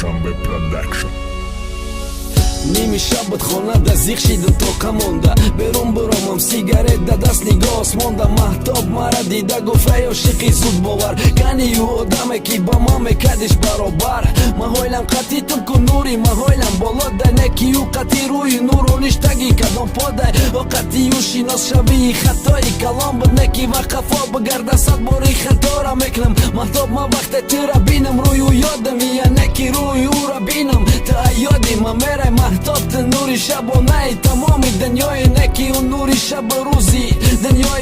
Душанбе Production. Ними шабат, хона да зиқ шидам, тоқа монда. Берун биромам, сигарет да даст, нигоҳ осмонда. Маҳтоб мара дида гуфт: «Эй ошиқи зудбовар, канию одаме, ки ба ман мекардиш баробар? Маҳойлам қатитум ку, нури маҳойлам боло да некию қати рӯи нурониш таги кадом подай оқатию шиносшавии хатои калон буд, неки ва қафо бигарда, сад бори хатора мекунам. Маҳтоб, ман вақте тура бинам, рӯю ёдам ия, неки рӯи ӯра бинам, ту аёди ман мерай. Маҳтоб, ту нури шабонаи тамоми дунёи, неки ӯ нури шабу рӯзи дунёи».